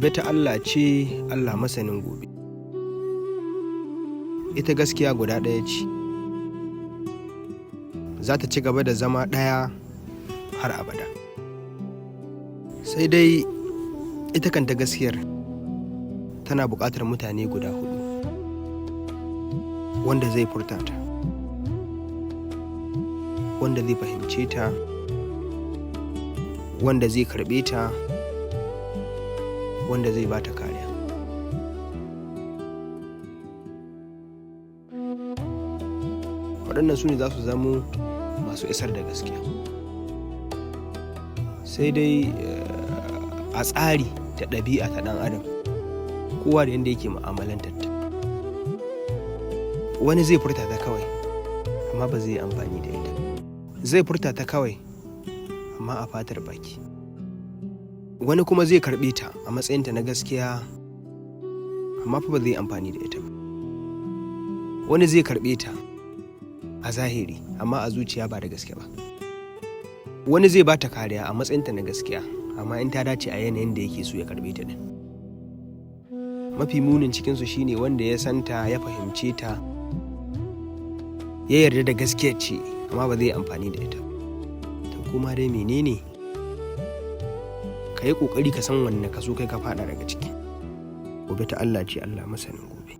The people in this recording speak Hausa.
Gobe ta Allah ce, Allah masanin gobe. Ita gaskiya guda ɗaya ce, za ta ci gaba da zama ɗaya har abada. Sai dai ita kanta gaskiyar tana buƙatar mutane guda hudu: wanda zai furta ta, wanda zai fahimce ta, wanda zai karɓe ta, wanda zai ba ta kariya. Waɗannan su ne za su zamo masu isar da gaskiya. Sai dai a tsari da ɗabi'a ta ɗan adam, kowa da yadda yake mu'amalantar ta. Wani zai furta ta kawai, amma ba zai yi amfani da ita. Zai furta ta kawai, amma a fatar baki. Wani kuma zai karɓe ta a matsayinta na gaskiya, amma fa ba zai yi amfani da ita ba. Wani zai karɓe ta a zahiri, amma a zuciya ba da gaske ba. Wani zai ba ta kariya a matsayinta na gaskiya, amma in ta dace a yanayin da yake so ya karɓe ta din. Mafi munin cikinsu shine wanda ya santa, ya fahimce ta, ya yarda da gaskiyar ce, amma ba zai yi amfani da ita. To, kuma dai menene, ka yi ƙoƙari ka san wanne kaso kai ka faɗa daga ciki. Gobe ta Allah ce, Allah masanin gobe.